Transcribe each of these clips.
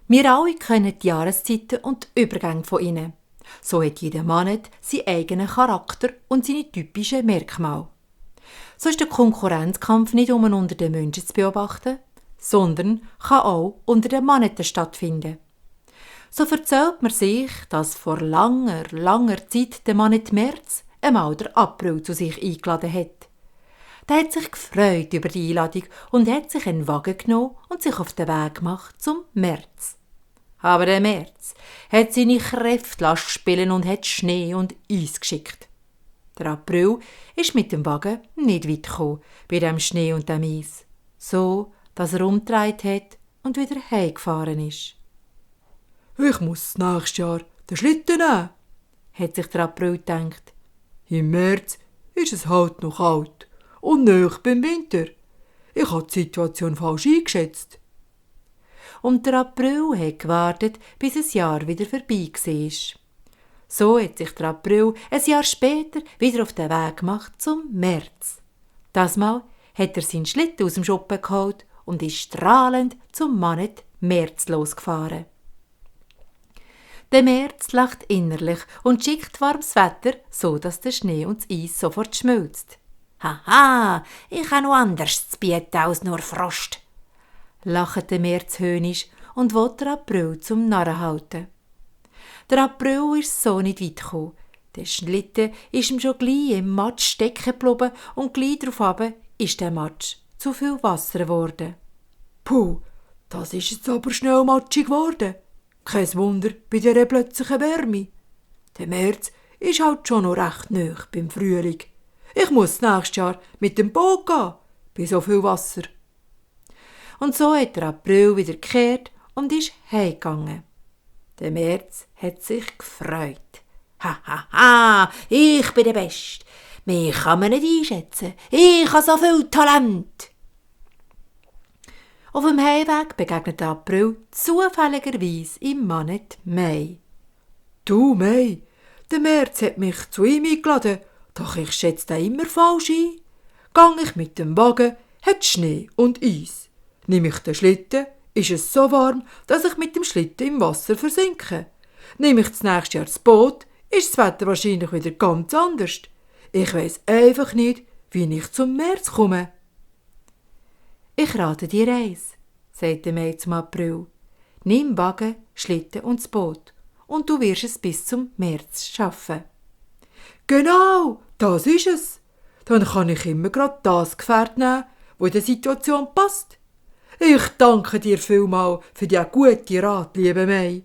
Wir alle kennen die Jahreszeiten und die Übergänge von ihnen. So hat jeder Monat seinen eigenen Charakter und seine typischen Merkmale. So ist der Konkurrenzkampf nicht nur unter den Menschen zu beobachten, sondern kann auch unter den Monaten stattfinden. So erzählt man sich, dass vor langer Zeit der Monat März einmal der April zu sich eingeladen hat. Der hat sich gefreut über die Einladung und hat sich einen Wagen genommen und sich auf den Weg gemacht zum März. Aber der März hat seine Kräfte spielen und hat Schnee und Eis geschickt. Der April ist mit dem Wagen nicht weit gekommen bei dem Schnee und dem Eis, so dass er umgedreht hat und wieder heimgefahren ist. Ich muss nächstes Jahr den Schlitten nehmen, hat sich der April gedacht. Im März ist es halt noch kalt und nahe beim Winter. Ich habe die Situation falsch eingeschätzt. Und der April hat gewartet, bis das Jahr wieder vorbei war. So hat sich der April ein Jahr später wieder auf den Weg gemacht zum März. Das Mal hat er seinen Schlitten aus dem Schuppen geholt und ist strahlend zum Monat März losgefahren. Der März lacht innerlich und schickt warmes Wetter, so dass der Schnee und das Eis sofort schmilzt. »Haha, ich habe noch anders zu bieten als nur Frost«, lacht der März höhnisch und will den April zum Narren halten. Der April ist so nicht weit gekommen. Der Schlitten ist ihm schon gleich im Matsch stecken geblieben und gleich darauf ist der Matsch zu viel Wasser geworden. Puh, das ist jetzt aber schnell matschig geworden. Kein Wunder bei dieser plötzlichen Wärme. Der März ist halt schon noch recht nahe beim Frühling. Ich muss nächstes Jahr mit dem Boot gehen, bei so viel Wasser. Und so hat der April wieder gekehrt und ist heimgegangen. Der März hat sich gefreut. »Ha, ich bin der Beste. Mich kann man nicht einschätzen. Ich habe so viel Talent.« Auf dem Heimweg begegnet der April zufälligerweise im Monat Mai. »Du, Mai, der März hat mich zu ihm eingeladen, doch ich schätze den immer falsch ein. Gang ich mit dem Wagen, hat Schnee und Eis. Nimm ich den Schlitten, ist es so warm, dass ich mit dem Schlitten im Wasser versinke. Nimm ich das nächste Jahr das Boot, ist das Wetter wahrscheinlich wieder ganz anders. Ich weiss einfach nicht, wie ich zum März komme.« »Ich rate dir eins«, sagt der Mai zum April. »Nimm Wagen, Schlitten und das Boot, und du wirst es bis zum März schaffen.« »Genau, das ist es. Dann kann ich immer gerade das Gefährt nehmen, das in der Situation passt. Ich danke dir vielmal für die gute Rat, liebe Mai.«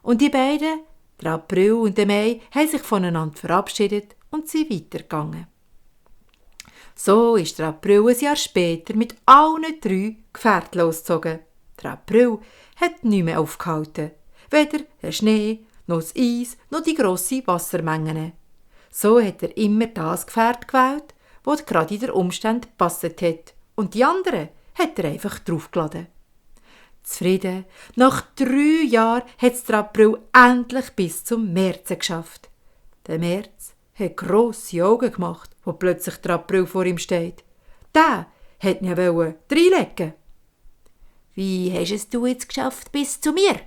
Und die beiden, der April und der Mai, haben sich voneinander verabschiedet und sind weitergegangen. So ist der April ein Jahr später mit allen 3 Gefährten losgezogen. Der April hat nicht mehr aufgehalten. Weder der Schnee, noch das Eis, noch die grossen Wassermengen. So hat er immer das Gefährt gewählt, das gerade in den Umständen gepasst hat. Und die anderen hat er einfach draufgeladen. Zufrieden, nach 3 Jahren hat es der April endlich bis zum März geschafft. Der März hat grosse Augen gemacht, wo plötzlich der April vor ihm steht. Der hat ihn reinlegen. »Wie hast du es jetzt geschafft bis zu mir?«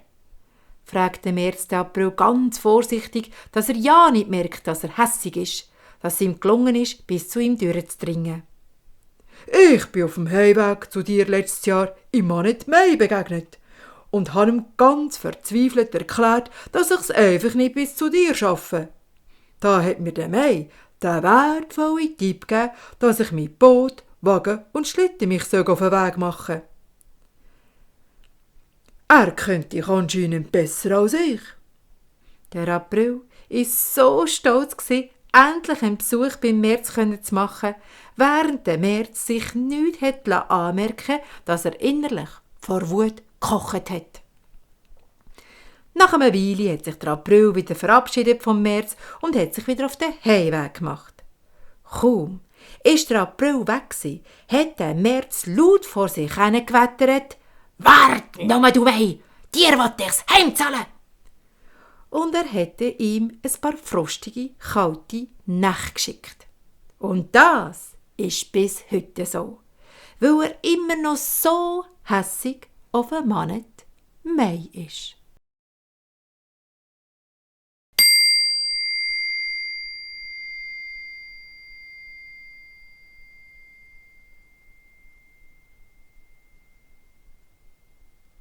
fragt der März den April ganz vorsichtig, dass er ja nicht merkt, dass er hässig ist, dass es ihm gelungen ist, bis zu ihm durchzudringen. »Ich bin auf dem Heimweg zu dir letztes Jahr im Monat Mai begegnet und habe ihm ganz verzweifelt erklärt, dass ich es einfach nicht bis zu dir schaffe. Da hat mir der Mai den wertvollen Tipp gegeben, dass ich mit Boot, Wagen und Schlitten mich auf den Weg machen soll. Er kennt dich anscheinend besser als ich.« Der April war so stolz, endlich einen Besuch beim März zu machen, während der März sich nichts anmerken liess, dass er innerlich vor Wut gekocht hat. Nach einer Weile hat sich der April wieder verabschiedet vom März und hat sich wieder auf den Heimweg gemacht. Kaum ist der April weg gsi, hat der März laut vor sich hingewettert: «Wart nur, du Mei, dir will ich's heimzahlen!» Und er hätte ihm ein paar frostige, kalte Nächte geschickt. Und das ist bis heute so, weil er immer noch so hässig auf den Monat Mai ist.